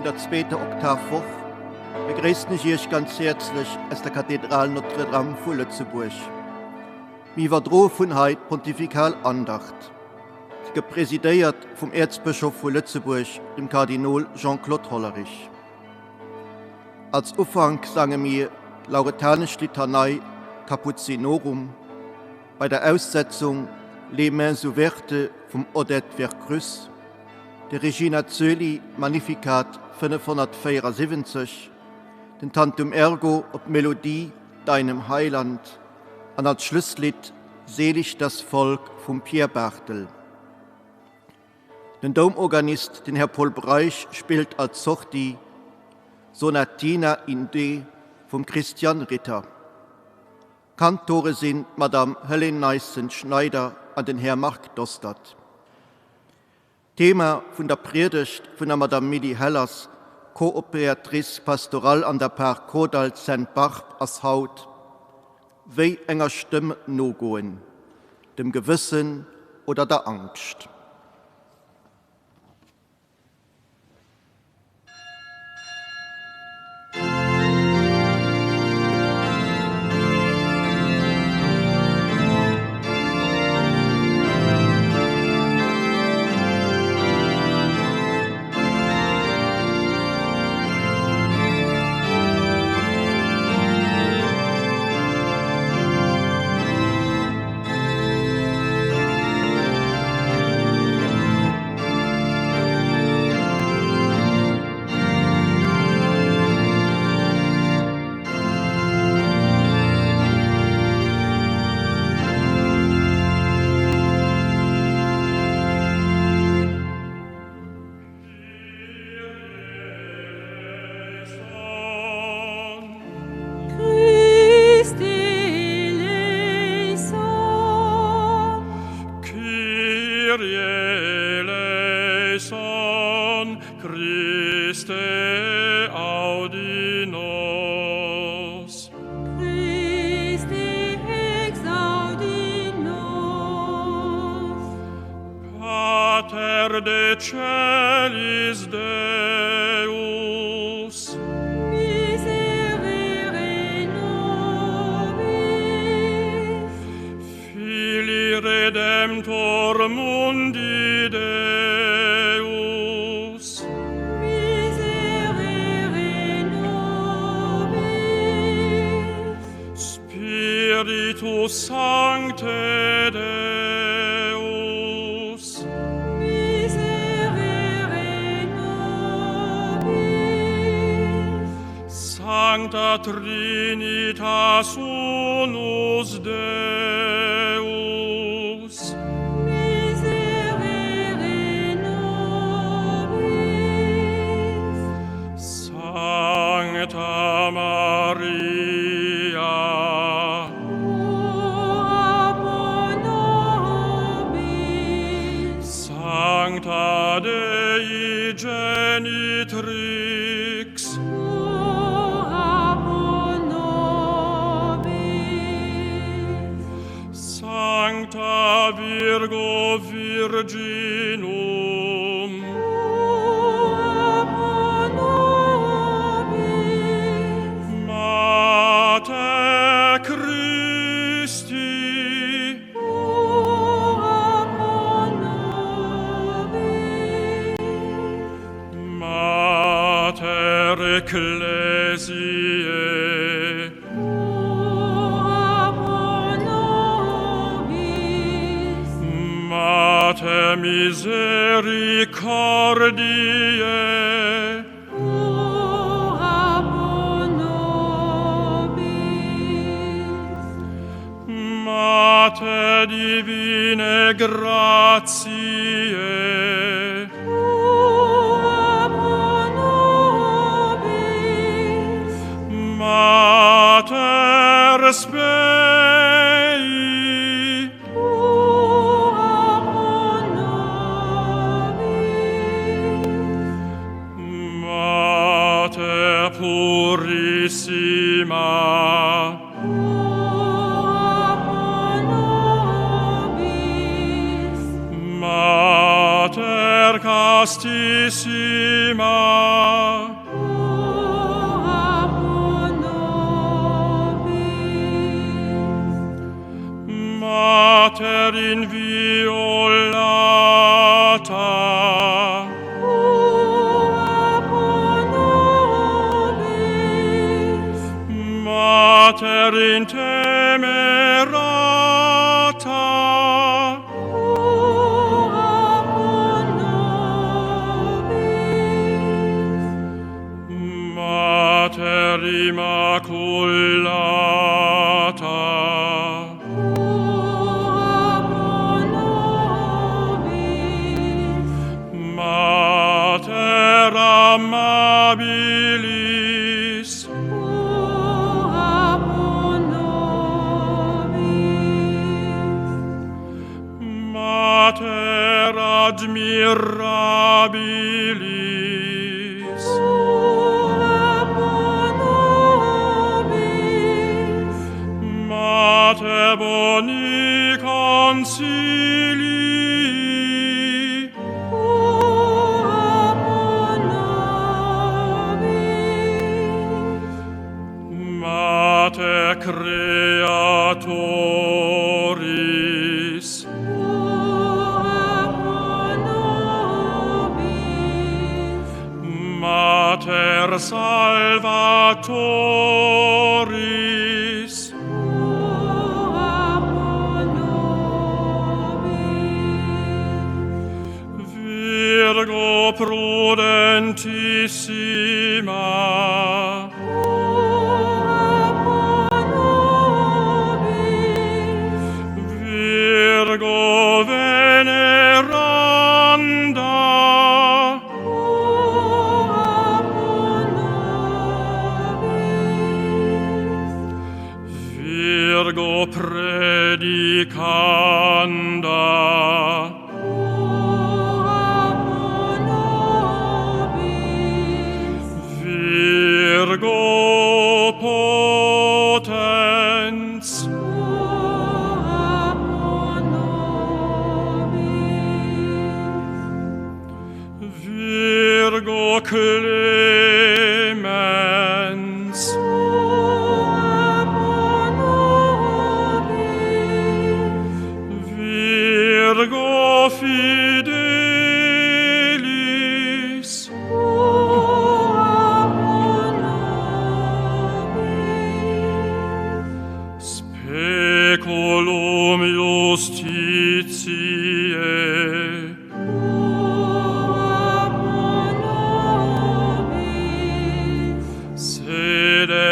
vun der zweeter Oktavwoch begréissen ech Iech ganz häerzlech aus der Kathedral Notre-Dame vu Lëtzebuerg. Mir iwwerdroe vun hei d'pontifikal Andacht. Se gëtt presidéiert vum Äerzbëschof vu Lëtzebuerg, dem Kardinol Jean-Claude Hollerich. Als Ufank sange mir d'Lauretanesch Litanei Cappuccinorum, bei der Aussetzung Les mains ouvertes vum Odette Vercruysse, de Regina Coeli Magnificat 574, den Tantum Ergo op d'Melodie Deinem Heiland an als Schlusslidd Selig das Volk vum Pierre Barthel. Den Doumorganist, den Här Paul Breisch, spillt als Sortie Sonatina in D vum Christian Ritter. Kantore sinn d'Madame Helene Neissen-Schneider an den Här Marc Dostert. D'Thema vun der Priedegt vun der Madame Mady Hellers, Coopératrice pastorale an der Par Kordall Sainte-Barbe ass haut, Wéi enger Stëmm nogoen, dem Gewëssen oder der Angscht? Castissima. Ora pro nobis. Mater inviolata. Ora pro nobis. Mater intemerata. Ora pro nobis. Mater immaculata. Ora pro nobis. Mater amabilis. Ora pro nobis. Mater admirabilis. Ora pro nobis. Mater boni consilii. Ora pro nobis. Mater Creatoris. Ora pro nobis. Mater Salvatoris. Ora pro nobis. Virgo prudentissima. Ora pro nobis. Virgo veneranda. Ora pro nobis. Virgo predicanda. Ora pro nobis. Virgo potens. Ora pro nobis. Virgo clemens. Ora pro nobis. Virgo fidelis. Ora pro nobis. Speculum justitiae. Ora pro nobis. Sede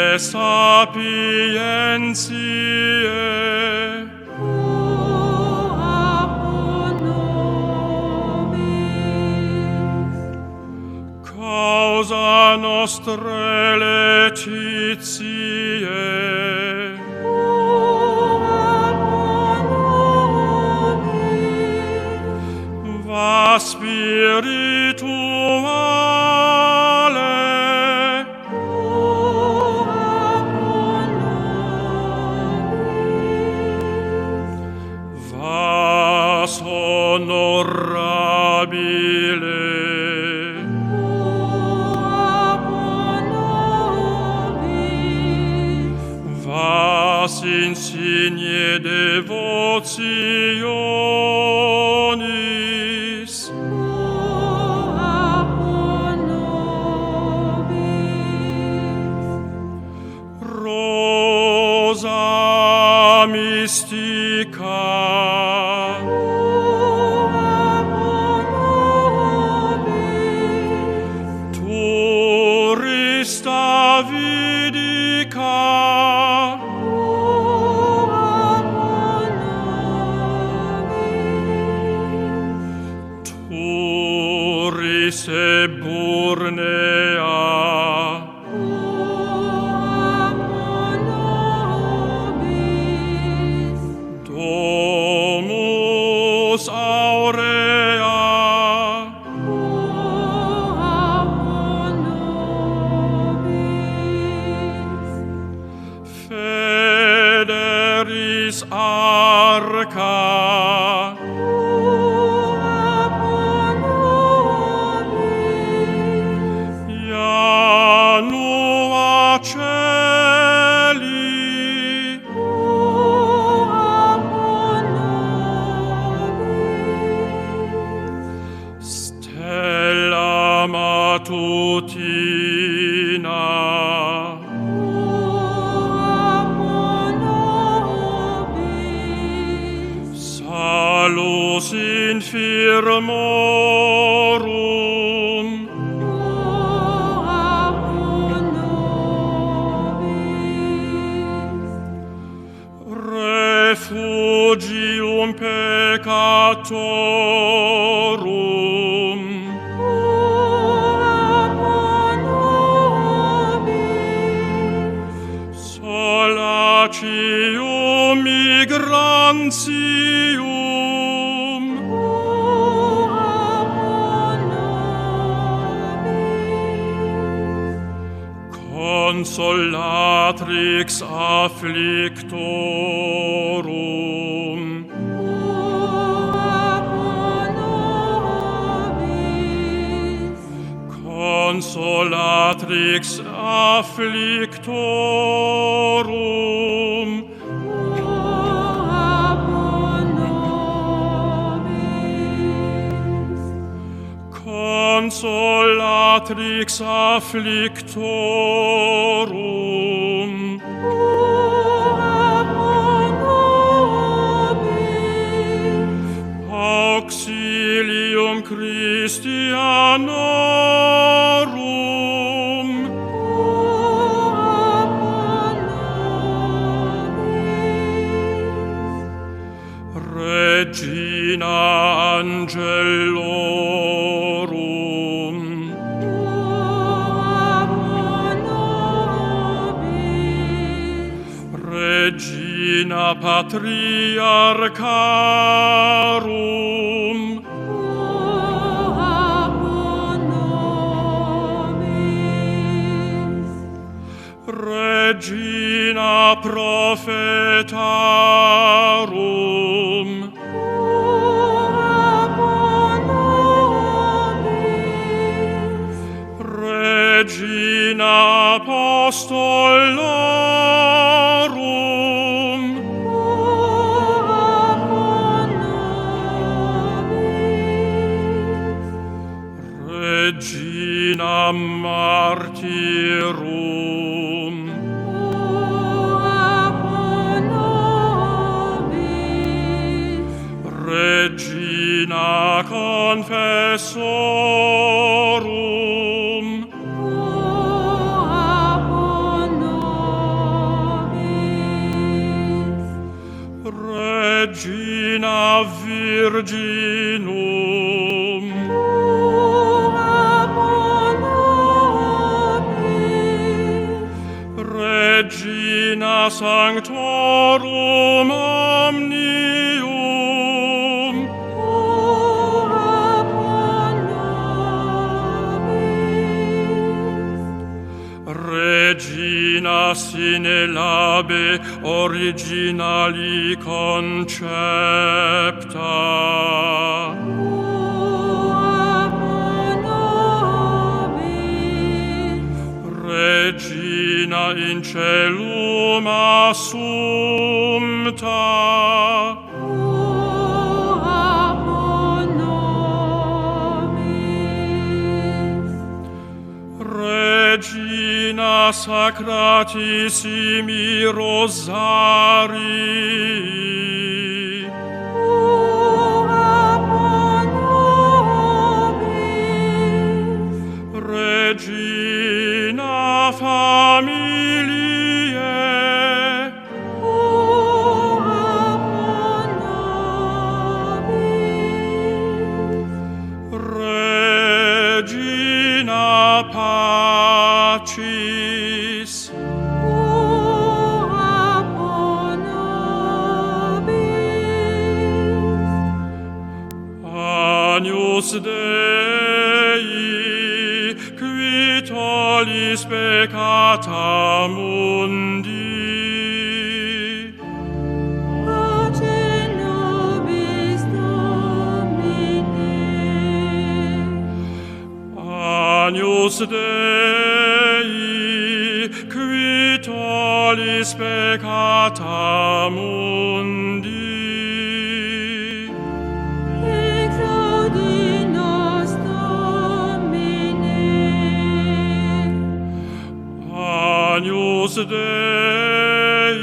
sapientiae. Ora pro nobis. Causa nostrae laetitiae. Ora pro nobis. Va spirituale. Ora pro nobis. Vas honorabile. Ora pro nobis. Vas insigne devotionis. Ora pro nobis. Rosa mystica. Ora pro nobis. Turris Davidica. Ora pro nobis. Turris eburnea. Ora pro nobis. Domus aurea. Ora pro nobis. Federis arca. Ora pro Firmorum. Ora pro nobis. Refugium peccatorum. Ora pro nobis. Solacium migrantium. Ora pro nobis. Consolatrix afflictorum. Ora pro nobis. Consolatrix afflictorum. Ora pro nobis. Consolatrix afflictorum. Ora pro nobis. Auxilium Christianorum. Ora pro nobis. Regina Angelorum. Ora pro nobis. Regina Patriarcharum. Ora pro nobis. Regina Prophetarum. Ora pro nobis. Regina Apostolorum. Ora pro nobis. Regina Martyrum. Ora pro nobis. Regina Confessorum. Ora pro nobis. Regina Virginum. Ora pro nobis. Regina Sanctorum Omnium. Ora pro nobis. Regina sine labe originali concepta. Ora pro nobis. Regina in caelum assumpta. Ora pro nobis. Regina sacratissimi Rosarii. Ora pro nobis. Regina familiae. Ora pro nobis. Regina pacis. Ora pro nobis. Agnus Dei, qui tollis peccata mundi. Pace nobis Domine. Agnus Dei, qui tollis peccata mundi. Exaudi nos Domine. Agnus Dei,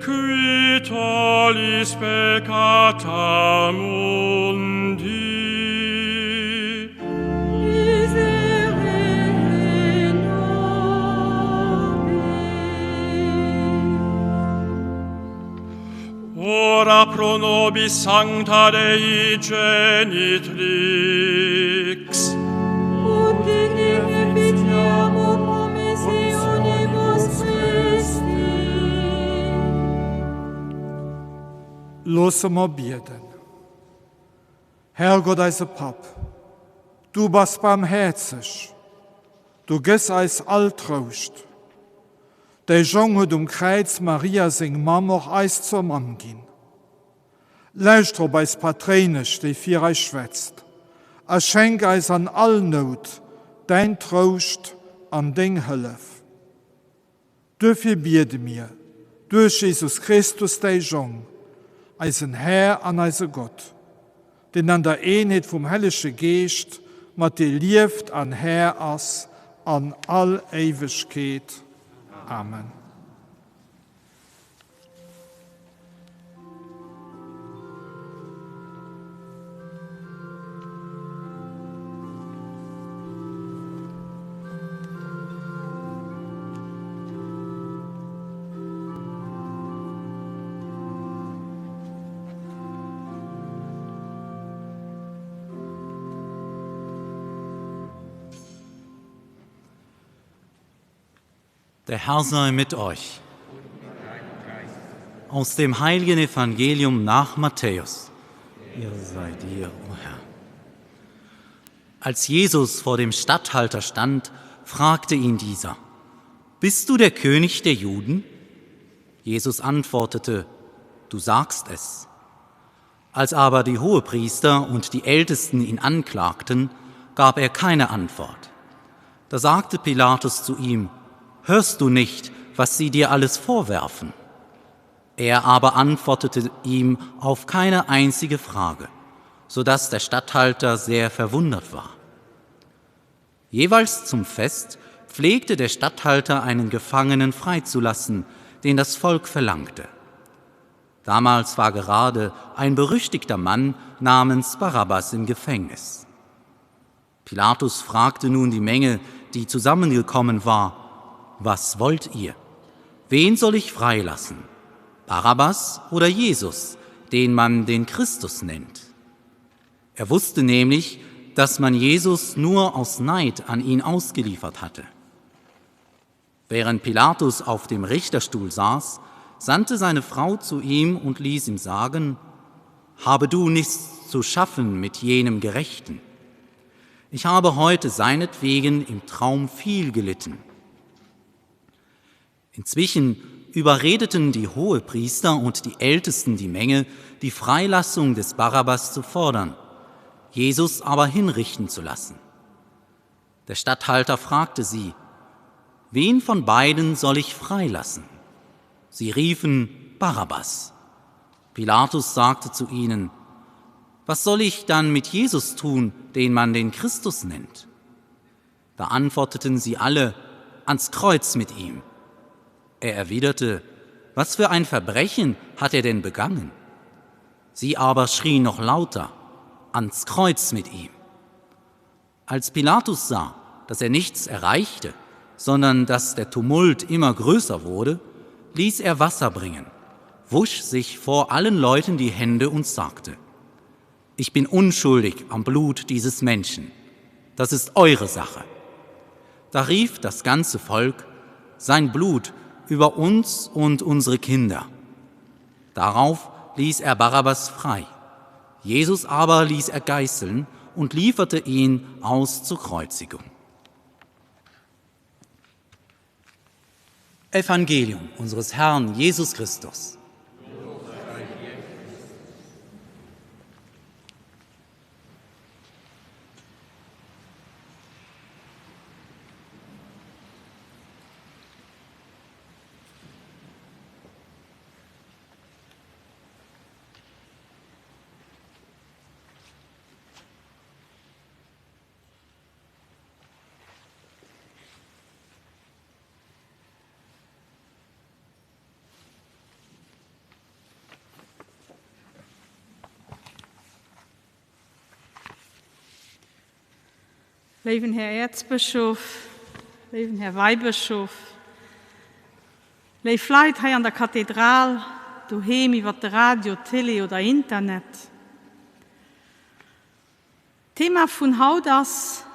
qui tollis peccata mundi. Ora pro nobis sancta Dei genitrix. Ut in efficiamur promissionibus Christi. Loosse mer bieden. Herrgott eise Papp, du bass barmhäerzeg, du gëss eis all Trouscht. Däi Jong huet um Kräiz Maria seng Mamm och eis zur Mamm ginn. Lauschter op eis Patréinesch, déi fir eis schwätzt, a schenk eis an all Nout däin Trouscht an deng Hëllef. Duerfir biede mir, duerch Jesus Christus, däi Jong, eisen Här an eise Gott, deen an der Eenheet vum Hellege Geescht mat dir lieft an Här ass an all Éiwegkeet. Amen. Der Herr sei mit euch. Aus dem heiligen Evangelium nach Matthäus. Ihr seid ihr, o oh Herr. Als Jesus vor dem Statthalter stand, fragte ihn dieser: Bist du der König der Juden? Jesus antwortete: Du sagst es. Als aber die Hohepriester und die Ältesten ihn anklagten, gab er keine Antwort. Da sagte Pilatus zu ihm: Hörst du nicht, was sie dir alles vorwerfen? Er aber antwortete ihm auf keine einzige Frage, so dass der Statthalter sehr verwundert war. Jeweils zum Fest pflegte der Statthalter einen Gefangenen freizulassen, den das Volk verlangte. Damals war gerade ein berüchtigter Mann namens Barabbas im Gefängnis. Pilatus fragte nun die Menge, die zusammengekommen war: Was wollt ihr? Wen soll ich freilassen? Barabbas oder Jesus, den man den Christus nennt? Er wusste nämlich, dass man Jesus nur aus Neid an ihn ausgeliefert hatte. Während Pilatus auf dem Richterstuhl saß, sandte seine Frau zu ihm und ließ ihm sagen: Habe du nichts zu schaffen mit jenem Gerechten. Ich habe heute seinetwegen im Traum viel gelitten. Inzwischen überredeten die Hohepriester und die Ältesten die Menge, die Freilassung des Barabbas zu fordern, Jesus aber hinrichten zu lassen. Der Statthalter fragte sie: Wen von beiden soll ich freilassen? Sie riefen Barabbas. Pilatus sagte zu ihnen: Was soll ich dann mit Jesus tun, den man den Christus nennt? Da antworteten sie alle: Ans Kreuz mit ihm. Er erwiderte: Was für ein Verbrechen hat er denn begangen? Sie aber schrien noch lauter: Ans Kreuz mit ihm. Als Pilatus sah, dass er nichts erreichte, sondern dass der Tumult immer größer wurde, ließ er Wasser bringen, wusch sich vor allen Leuten die Hände und sagte: Ich bin unschuldig am Blut dieses Menschen. Das ist eure Sache. Da rief das ganze Volk: Sein Blut über uns und unsere Kinder. Darauf ließ er Barabbas frei. Jesus aber ließ er geißeln und lieferte ihn aus zur Kreuzigung. Evangelium unseres Herrn Jesus Christus. Léiwen Här Äerzbëschof, léiwen Här Weibëschof, léif Leit hei an der Kathedral. Doheem iwwer de Radio, Télé oder Internet. D'Thema vun haut ass,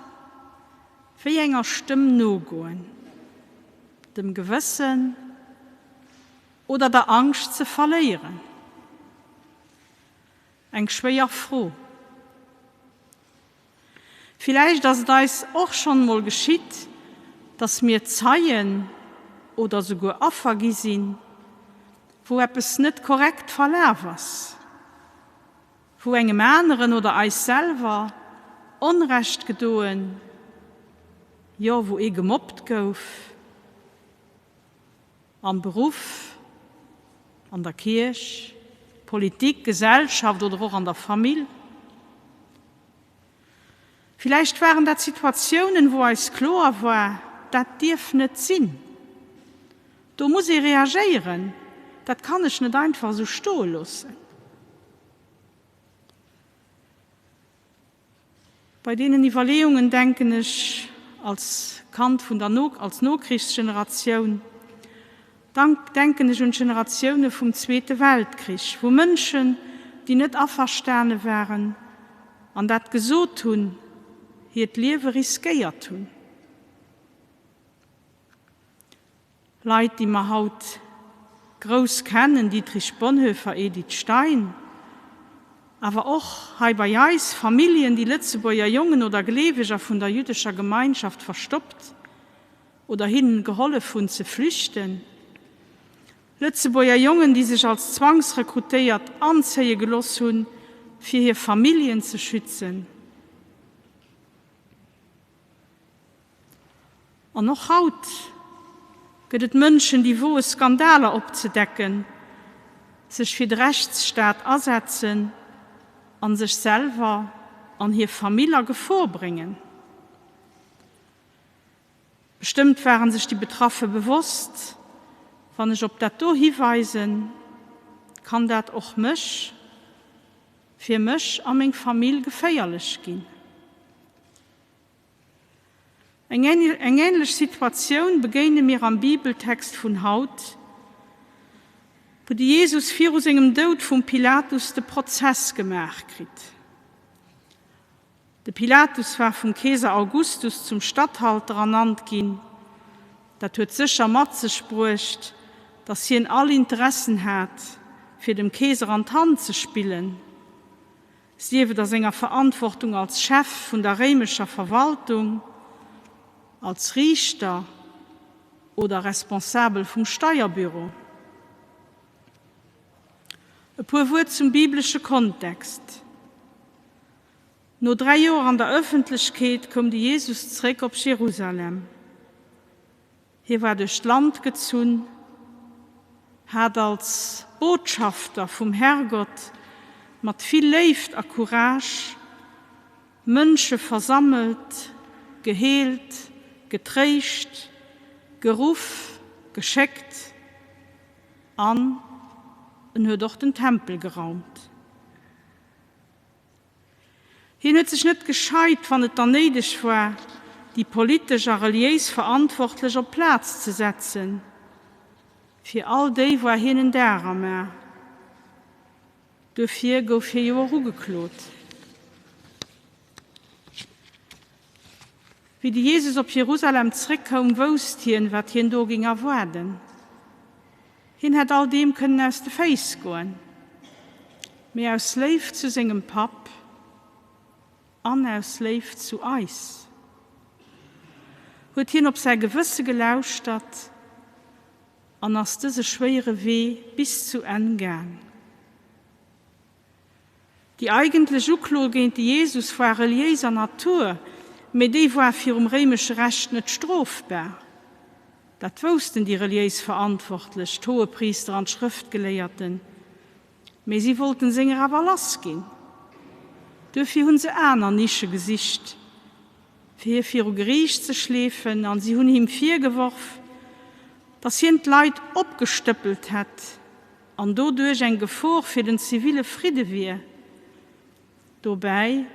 Wéi enger Stëmm nogoen? Dem Gewëssen oder der Angscht ze verléieren? Eng schwéier Fro. Villäicht ass et eis och schonn emol geschitt, dass mir Zeien oder souguer Affer gi sinn, wou eppes net korrekt verlaf ass, wou engem aneren oder eis selwer Onrecht gedoen, jo wou ee gemobbt gouf. Am Beruff, an der Kierch, Politik, Gesellschaft oder och an der Famill. Villäicht waren dat Situatiounen, wou eis kloer war, dat dierf net sinn, do muss ee reagéieren, dat kann ech net einfach esou stoe loossen. Bei deenen Iwwerleeungen denken ech als Kand vun der No, als Nokrichsgeneratioun, dank denken ech un d'Generatioune vum Zweete Weltkrich, wou Mënschen, déi net averstane waren an dat gesot hunn, hiert Liewe riskéiert hunn. Leit, déi mer haut grouss kennen, Dietrich Bonhoeffer, Edith Stein, awer och hei bei eis Familljen, déi Lëtzebuerger Jongen oder Gleeweger vun der jüddescher Gemeinschaft verstoppt oder hinnen gehollef hunn ze flüchten, Lëtzebuerger Jongen, déi sech als Zwangsrekrutéiert anzéie geloss hunn, fir hir Familljen ze schützen. An och haut gëtt et Mënschen, déi woe Skandaler opzedecken, sech fir de Rechtsstaat asetzen a sech selwer an hir Famill a Gefor bréngen. Bestëmmt ware sech déi Betraffe bewosst, Wann ech op dat do hiweisen, kann dat och mech, fir mech a meng Famill geféierlech ginn. Eng änlech Situatioun begéine mir am Bibeltext vun haut, wou de Jesus viru sengem Doud vum Pilatus de Prozess gemaach kritt. De Pilatus war vum Keeser Augustus zum Statthalter ernannt ginn. Dat huet sécher mat sech bruecht, datt hien all Interessen hat, fir dem Keeser an d'Hand ze spillen. Sief et a senger Verantwortung als Chef vun der réimescher Verwaltung, als Riichter oder Responsabel vum Steierbüro. E puer Wuert zum biblesche Kontext. No 3 Joer an der Ëffentlechkeet koum de Jesus zréck op Jerusalem. Hie war duerch d'Land gezunn, hat als Botschafter vum Herrgott mat vill Léift a Courage Mënsche versammelt, geheelt, getréischt, geruff, geschéckt an en huet och den Tempel geraumt. Hien huet sech net gescheit, wann et dann néideg war, déi politesch a reliéis Verantwortlech op d'Plaz ze setzen. Fir all déi war hien en Dar am A. Duerfir gouf hie jo och ugeklot. Wéi de Jesus op Jerusalem zréckkoum, wousst hien, wat hien do géing erwaarden. Hien hätt all deem kënnen aus de Féiss goen, mee aus Léift zu sengem Papp an aus Léift zu eis huet hien op säi Gewësse gelauschtert an ass dëse schwéiere Wee bis zu Enn gaang. Déi eigentlech Uklo géint de Jesus war reliéiser Natur, mee déi war virum réimesche Recht net strofbar. Dat woussten déi reliéis Verantwortlech, d'Hohepriister an d'Schrëftgeléierten, mee si wollten senger awer lass ginn. Duerfir hunn se aner Nische gesicht, fir hie viru Geriicht ze schleefen, an si hunn him virgeworf, datt hien d'Leit opgestëppelt hätt an doduerch eng Gefor fir den ziville Fridde wier. Dobäi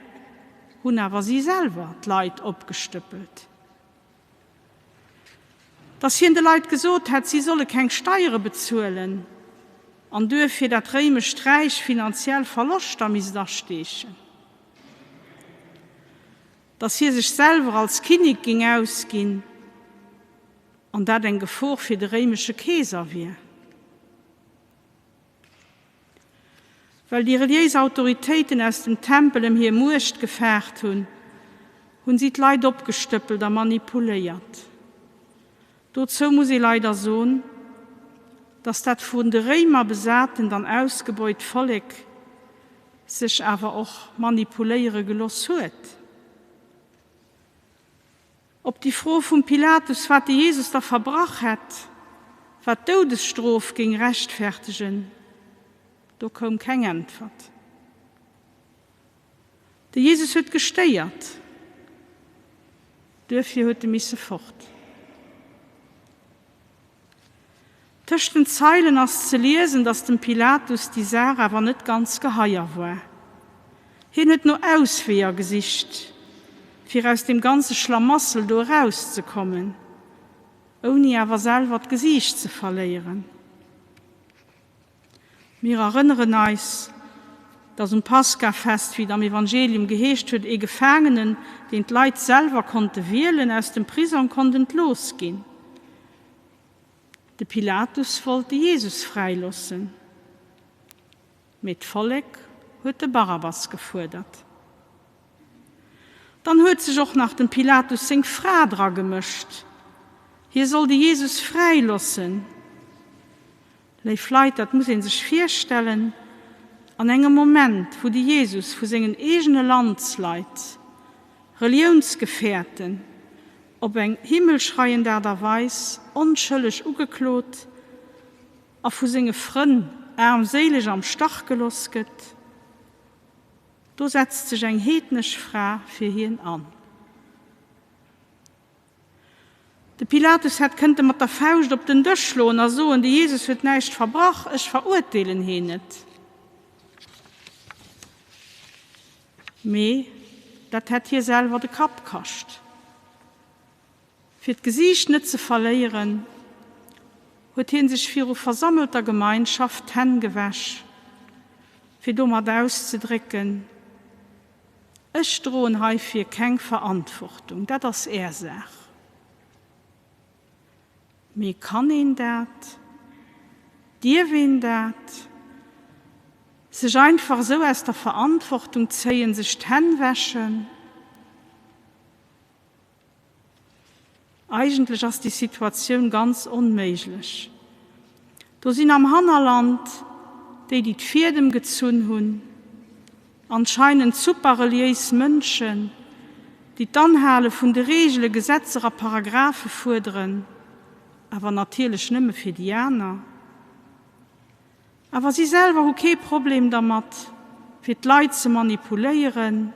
hunn awer si selwer d'Leit opgestëppelt. Datt hien de Leit gesot hätt, si solle keng Steiere bezuelen. an duerfir dat réimescht Räich finanziell Verloschter misst asteechen. Dass hie sech selwer als Kinnek géing ausginn an dat eng Gefor fir de réimesche Keeser wier. Well déi reliéis Autoritéiten aus dem Tempel ëm hir Muecht gefaart hunn, hunn si d'Leit opgestëppelt a manipuléiert. Dozou muss ee leider soen, dass dat vun de Réimer besatent an ausgebeut Vollek sech awer och manipuléiere geloss huet. Op déi Fro vum Pilatus, wat de Jesus da verbrach hätt, wat d'Doudesstrof géing rechtfertegen, do koum keng Äntwert. De Jesus huet gestéiert, duerfir huet e misse fort. Tëscht den Zeilen ass ze liesen, datt dem Pilatus déi Saach awer net ganz geheier war. Hien huet no Ausweeër gesicht, fir aus deem ganze Schlamassel do erauszekommen, ouni awer selwer d'Gesiicht ze verléieren. Mir erënneren eis, datt um Paskafest, wéi et am Evangelium geheescht huet, ee Gefaangenen, deen d'Leit selwer konnte wielen, aus dem Prisong konnt entlooss ginn. De Pilatus wollt de Jesus fräiloossen, mee d'Vollek huet de Barabbas gefuerdert. Dann huet sech och nach dem Pilatus seng Fra dragemëscht, hie soll de Jesus fräiloossen. Léif Leit, dat muss ee sech virstellen, an engem Moment, wou de Jesus vu sengen eegene Landsleit, Reliounsgefährten, op eng himmelschreiend Aart a Weis onschëlleg ugeklot a vu senge Frënn aarmséileg am Stach geloss gëtt, do setzt sech eng heednesch Fra fir hien an. De Pilatus hätt kënnte mat der Fauscht op den Dësch schloen a soen, De Jesus huet näischt verbrach, ech verurteelen heen net. Mee dat hätt hie selwer de Kapp kascht. Fir d'Gesiicht net ze verléieren, huet hie sech viru versammelter Gemeinschaft d'Hänn gewäsch, fir domat auszedrécken, Ech droen heifir keng Verantwortung, dat ass Är Saach. Mee kann een dat? Dierf een dat? Sech einfach esou aus der Verantwortung zéien, sech d'Hänn wäschen? Eigentlech ass déi Situatioun ganz onméiglech. Do sinn am Hannerland déi, déi d'Fiedem gezunn hunn, anscheinend superreliéis Mënschen, déi d'Anhale vun de Reegele, Gesetzer a Paragraphe fuerderen, awer natierlech nëmme fir déi aner. Awer si selwer hu kee Problem dermat, fir d'Leit ze manipuléieren,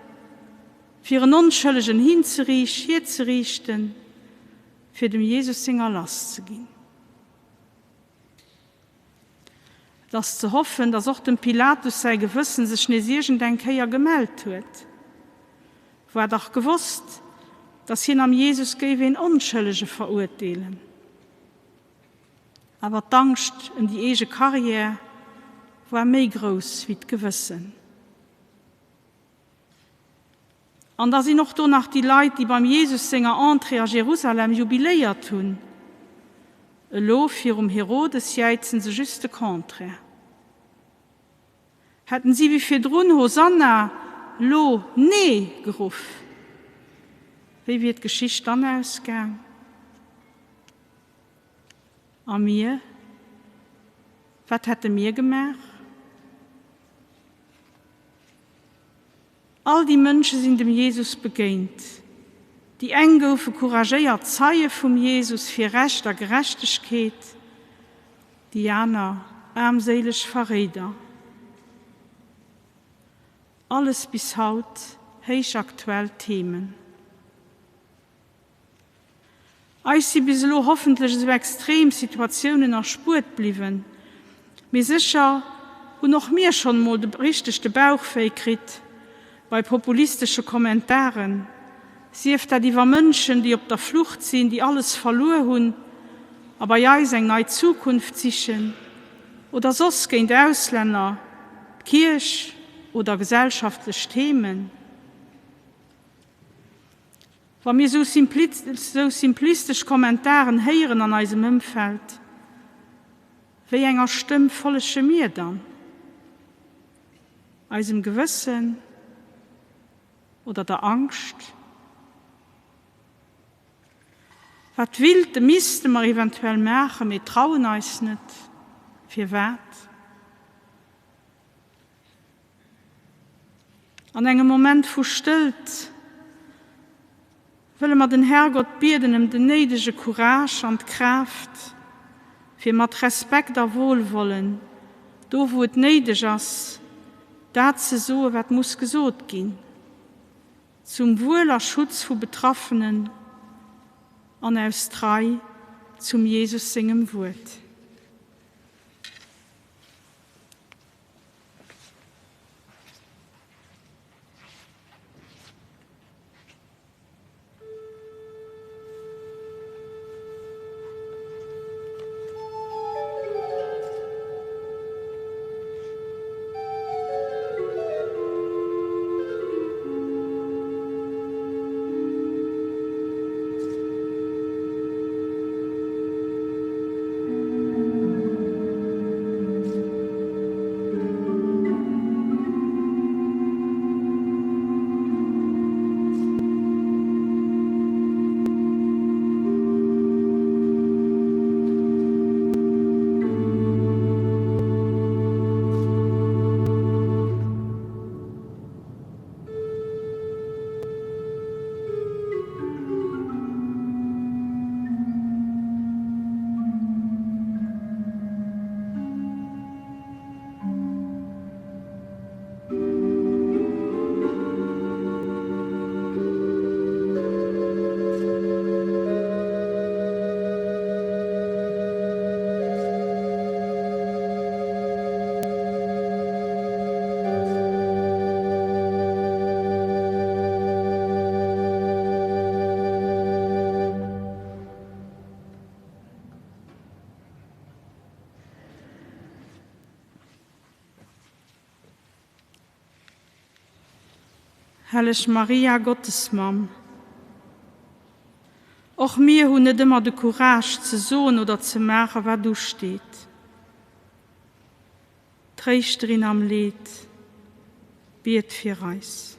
fir en Onschëllegen hinzeriicht, hierzeriichten, fir dem Jesus senger lass ze ginn. Et ass ze hoffen, datt och dem Pilatus säi Gewëssen sech nees iergend eng Kéier gemellt huet. War dach gewosst, datt hien am Jesus géif een Onschëllege verurteelen. Awer d'Angscht ëm déi eege Karriär war méi grouss wéi d'Gewëssen. An da sinn och do nach déi Leit, déi beim Jesus senger Entrée a Jerusalem jubiléiert hunn. Elo virum Herodes jäizen se just de Contraire. Hätten si wéi virdrun Hosanna, lo Nee geruff, wéi wier d'Geschicht dann ausgaang? A mir? Wat hätte mir gemaach? All déi Mënsche sinn dem Jesus begéint. Déi eng goufe couragéiert Zeie vum Jesus fir Recht a Gerechtegkeet, déi aner aarmséileg Verréider. Alles bis haut héich aktuell Themen. Eis si bis elo hoffentlech esou extrem Situatiounen erspuert bliwwen, mee sécher hunn och mir schonn emol de richteg de Bauchwéi kritt bei populistesche Kommentaren, sief dat iwwer Mënschen, déi op der Flucht sinn, déi alles verluer hunn a bei eis eng nei Zukunft sichen. Oder soss géint Auslänner, d'Kierch oder gesellschaftlech Themen? Wa mir sou simplistesch Kommentaren héieren an eisem Ëmfeld, wéi enger Stëmm follege mir dann? Eisem Gewëssen oder der Angscht? Wat willte, misste mer eventuell maachen, mee trauen eis net? Firwat? An engem Moment vu Stëllt wëlle mer den Herrgott bieden ëm den néidege Courage an d'Kraaft, fir mat Respekt a Wohlwollen, do wou et néideg ass, dat ze soe wat muss gesot ginn, zum Wuel a Schutz vu Betraffenen an aus Trei zum Jesus sengem Wuert. Helleg Maria, Gottesmamm, och mir hunn net ëmmer de Courage ze soen oder ze maachen, wat usteet. Tréischterin am Leed, biet fir eis.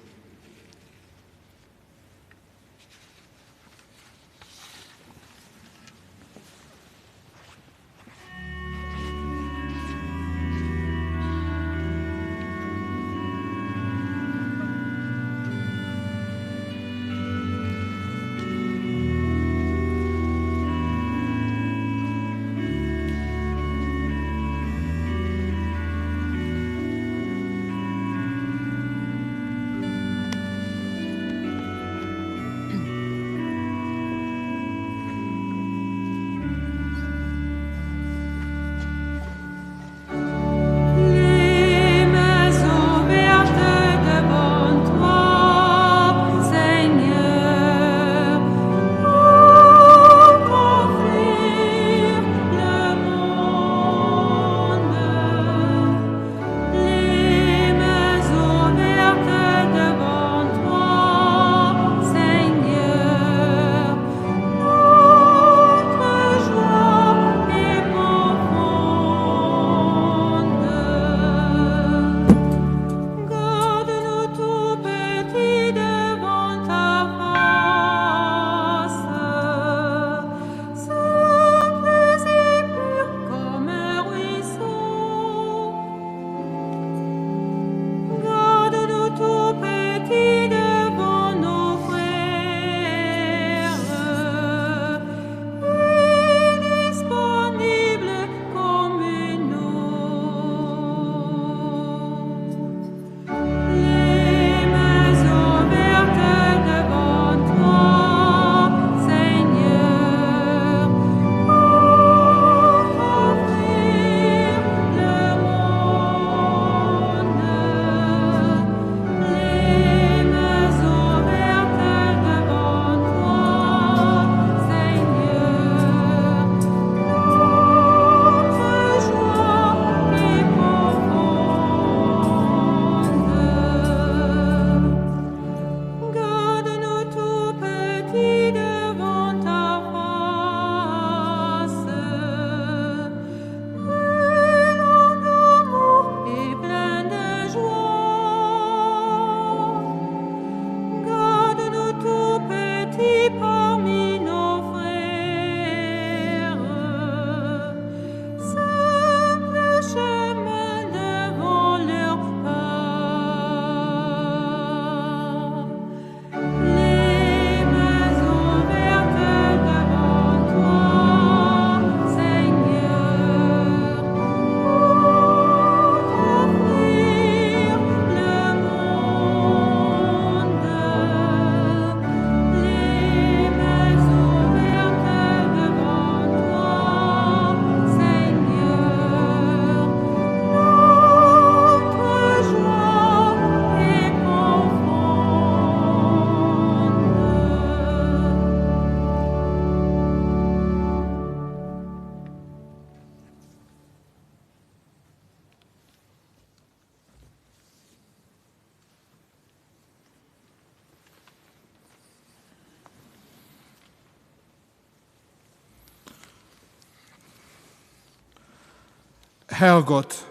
Herrgott,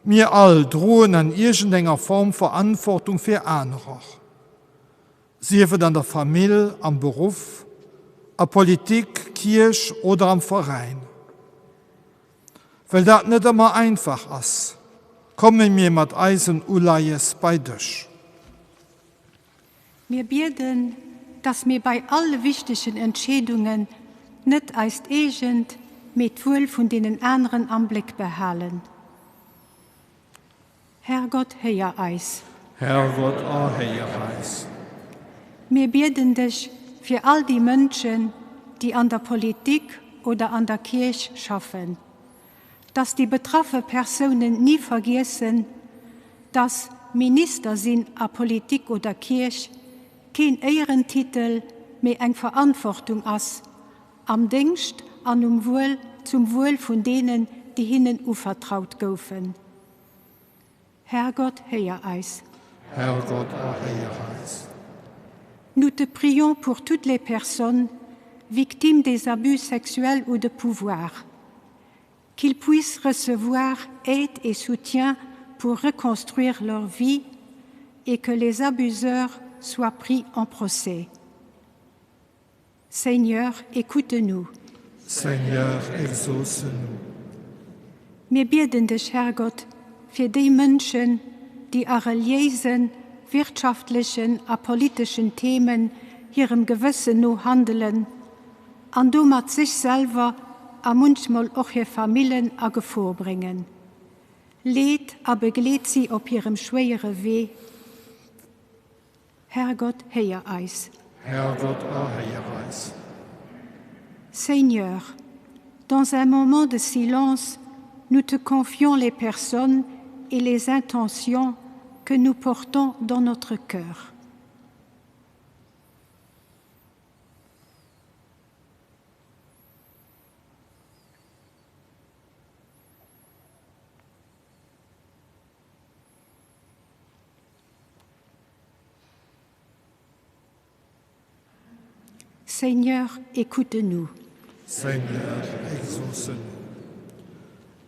mir all droen an iergendenger Form Verantwortung fir anerer, sief et an der Famill, am Beruff, a Politik, Kierch oder am Veräin. Well dat net ëmmer einfach ass, komme mir mat eisen Uleies bei dech. Mir bieden, dass mir bei alle wichtegen Entscheedungen net eist eegent, mee d'Wuel vun deenen aneren am Bléck behalen. Herrgott, héier eis. Herrgott, erhéier eis. Mir bieden dech fir all déi Mënschen, déi an der Politik oder an der Kierch schaffen, dass déi betraffe Persounen ni vergiessen, dass Minister sinn a Politik oder Kierch keen Éierentitel, mee eng Verantwortung ass, am Déngscht an um Wuel, zum Wuel vun deenen, déi hinnen uvertraut goufen. Herrgott, héier eis. Herrgott, erhéier eis. Nous te prions pour toutes les personnes victimes des abus sexuels ou de pouvoir, qu'ils puissent recevoir aide et soutien pour reconstruire leur vie et que les abuseurs soient pris en procès. Seigneur, écoute-nous. Seigneur, exauce-nous. Mir bieden dech, Herrgott, fir déi Mënschen, déi a reliéisen, wirtschaftlechen a politeschen Themen hirem Gewëssen no handelen an domat sech selwer a munchmol och hir Famillen a Gefor bréngen. Leet a begleet si op hirem schwéiere Wee. Herrgott, héier eis. Herrgott, erhéier eis. Seigneur, dans un moment de silence, nous te confions les personnes et les intentions que nous portons dans notre cœur. Seigneur, écoute-nous. Seigneur, exauce-nous.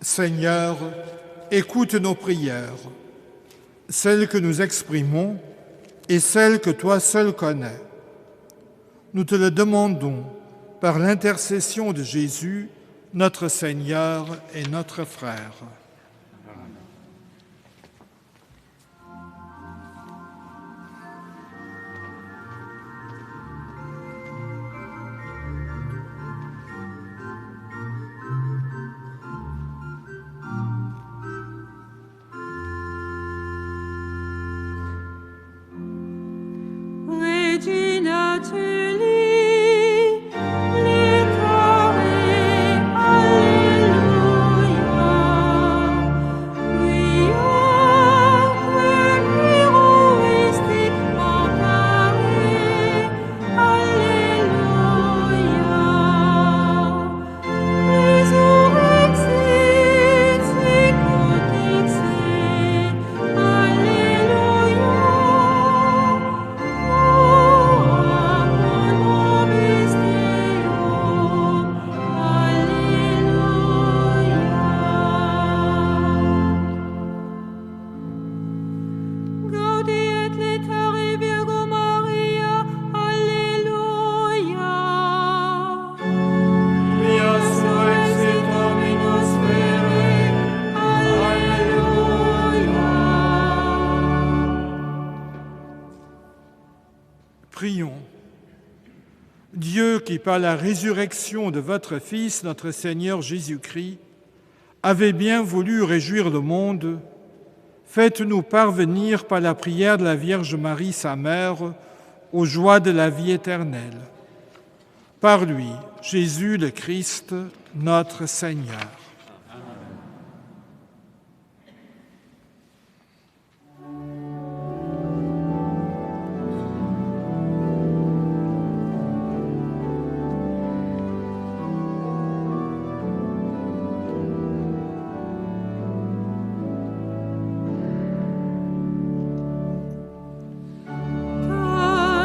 Seigneur, écoute nos prières, celles que nous exprimons et celles que toi seul connais. Nous te le demandons par l'intercession de Jésus, notre Seigneur et notre frère. Regina Coeli, laetare, Alleluia. Quia miruisti vocare, Alleluia. Resurrexit sicut dixit, Alleluia. Ora pro nobis Deum, Alleluia. Gaudi et laetare Virgo Maria, Alleluia. Quia surrexit Dominus vere, Alleluia. Prions. Dieu qui, par la résurrection de votre Fils, notre Seigneur Jésus-Christ, avait bien voulu réjouir le monde, faites-nous parvenir par la prière de la Vierge Marie, sa mère, aux joies de la vie éternelle. Par lui, Jésus le Christ, notre Seigneur.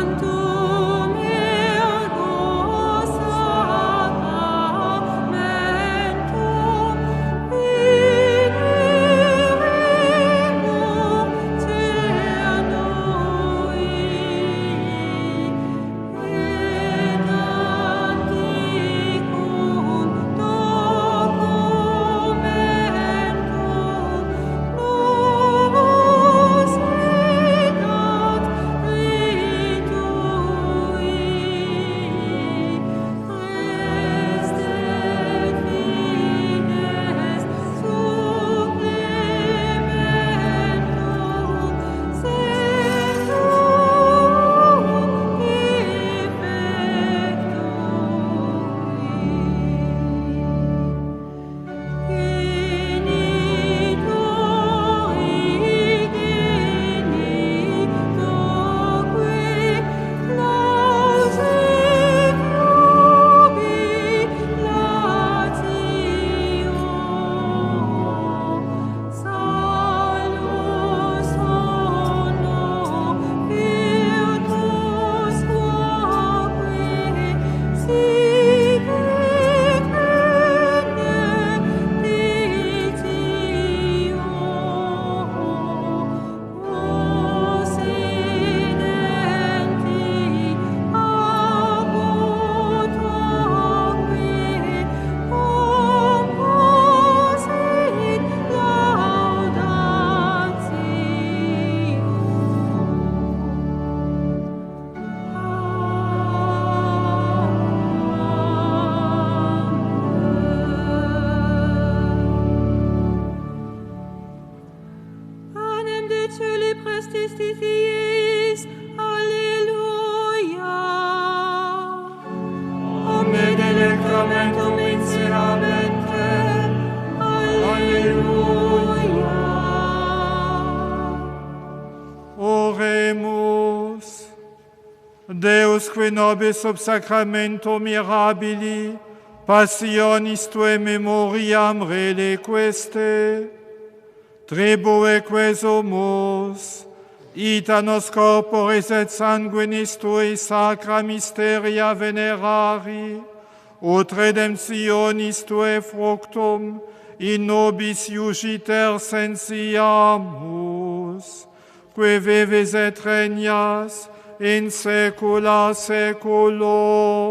Tantum ergo sacramentum. justitiis. Alleluia. Omne delectamentum miseramentem. Alleluia. Oremus. Deus qui nobis sub sacramento mirabili passionis tuae memoriam reliqueste, tribue quesumus, ita nos corporis et sanguinis tui sacra mysteria venerari, ut redemptionis tuae fructum in nobis iugiter sensiamus, qui vivis et regnas in saecula saeculorum.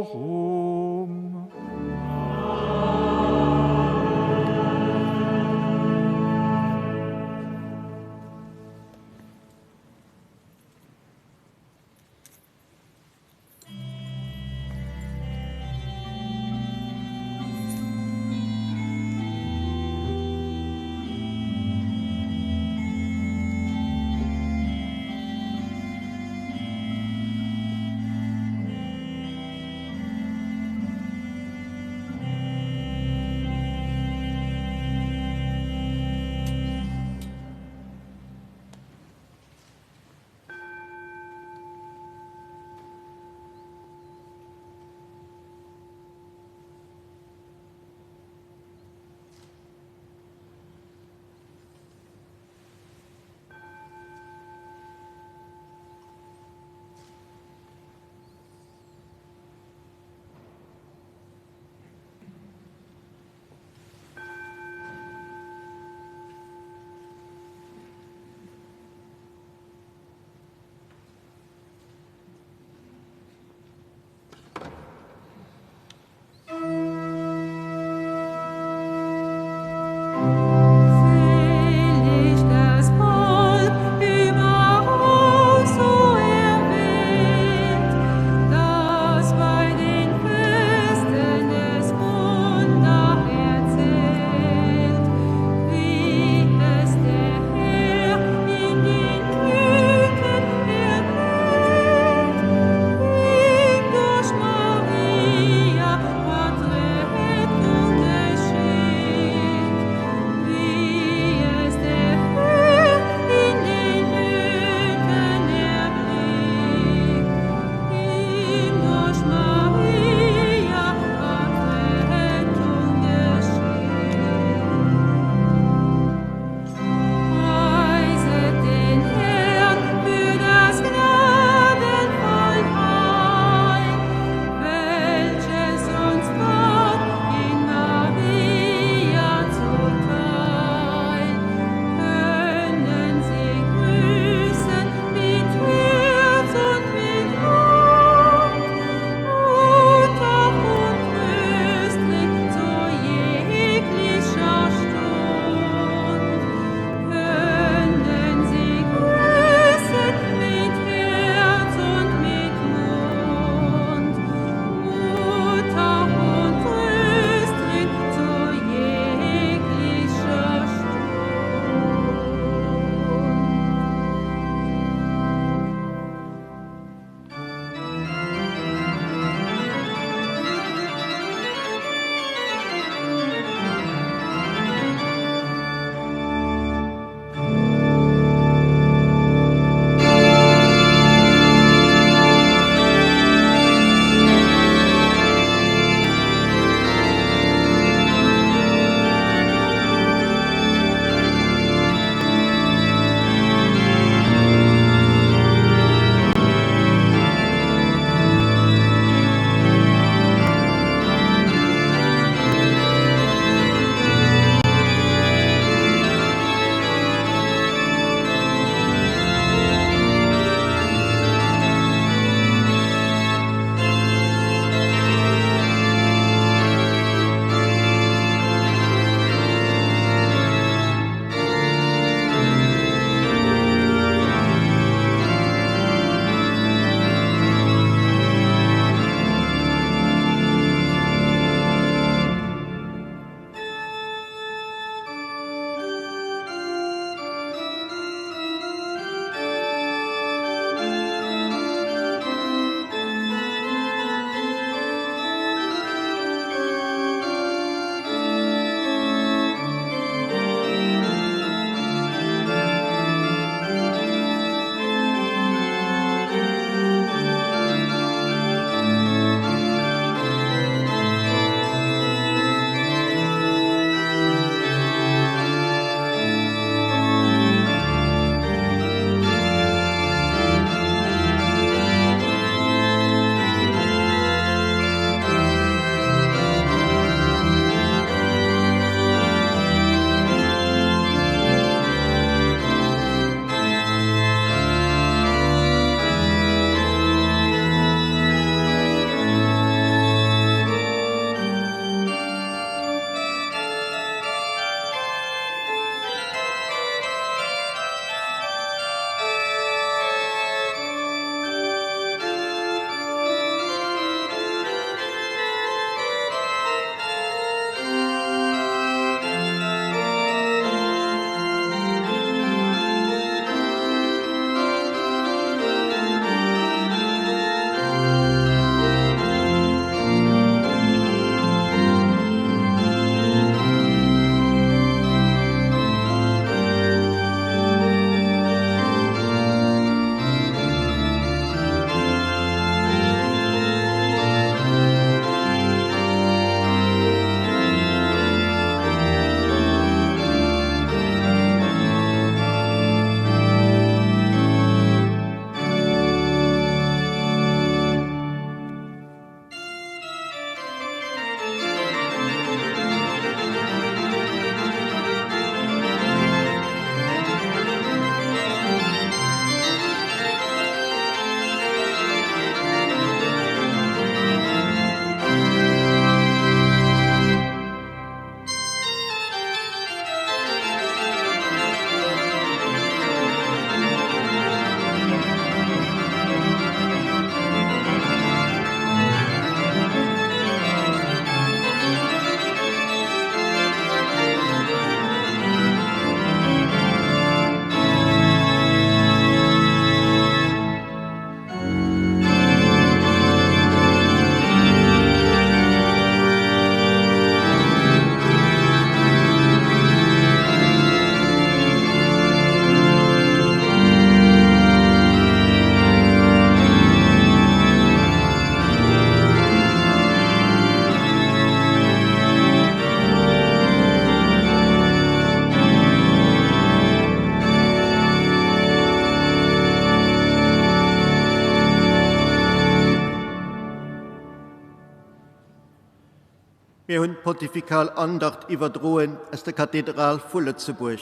Mir hunn d'Pontifikal Andacht iwwerdroen aus der Kathedral vu Lëtzebuerg.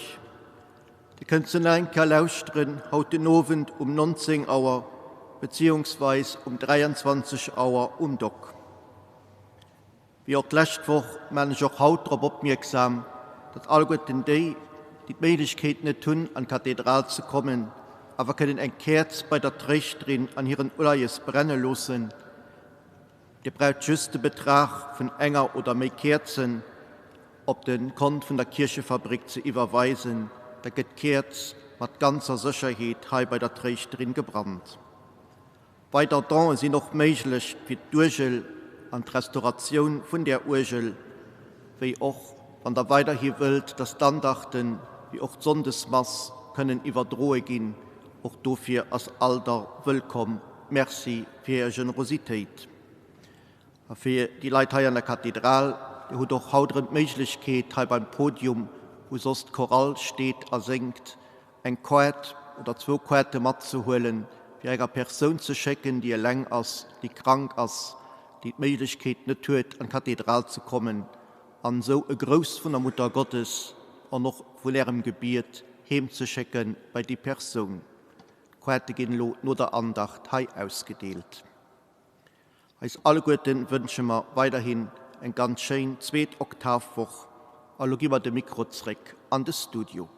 Dir kënnt se nach eng Kéier lauschteren haut den Owend um 19 Auer beziehungsweis um 23 Auer um Dock. Wéi och d'lescht Woch maan ech och haut drop opmierksam, datt alleguerten déi, déi d'Méiglechkeet net hunn an d'Kathedral ze kommen, awer kënnen eng Käerz bei der Tréischterin an hiren Uleies brenne loossen. Dir braucht just de Betrag vun enger oder méi Käerzen op de Kont vun der Kierchefabrik ze iwwerweisen, da gëtt d'Käerz mat ganzer Sécherheet hei bei der Tréischterin gebrannt. Weider Don'e sinn och méiglech fir d'Uergel an d'Restauratioun vun där Uergel, wéi och wann der weiderhi wëllt, dass d'Andachten, wéi och d'Sonndesmass kënnen iwwerdroe ginn. Och dofir ass all Don wëllkomm. Merci fir Är Generositéit. A fir déi Leit hei an der Kathedral, Dir hutt och haut erëm d'Méiglechkeet, hei beim Podium, wou soss d'Chorale steet a séngt, eng Koart oder zwou Koarte matzehuelen, fir enger Persoun ze schécken, déi eleng ass, déi krank ass, déi d'Méiglechkeet net huet, an d'Kathedral ze kommen, an esou e Grouss vun der Mutter Gottes an och vun Ärem Gebiet heemzeschécke bei déi Persoun. D'Koarte ginn elo no der Andacht hei ausgedeelt. Eis alleguerten wënsche mer weiderhin eng ganz schéin zweet Oktavwoch a lo gi mer de Mikro zréck an de Studio.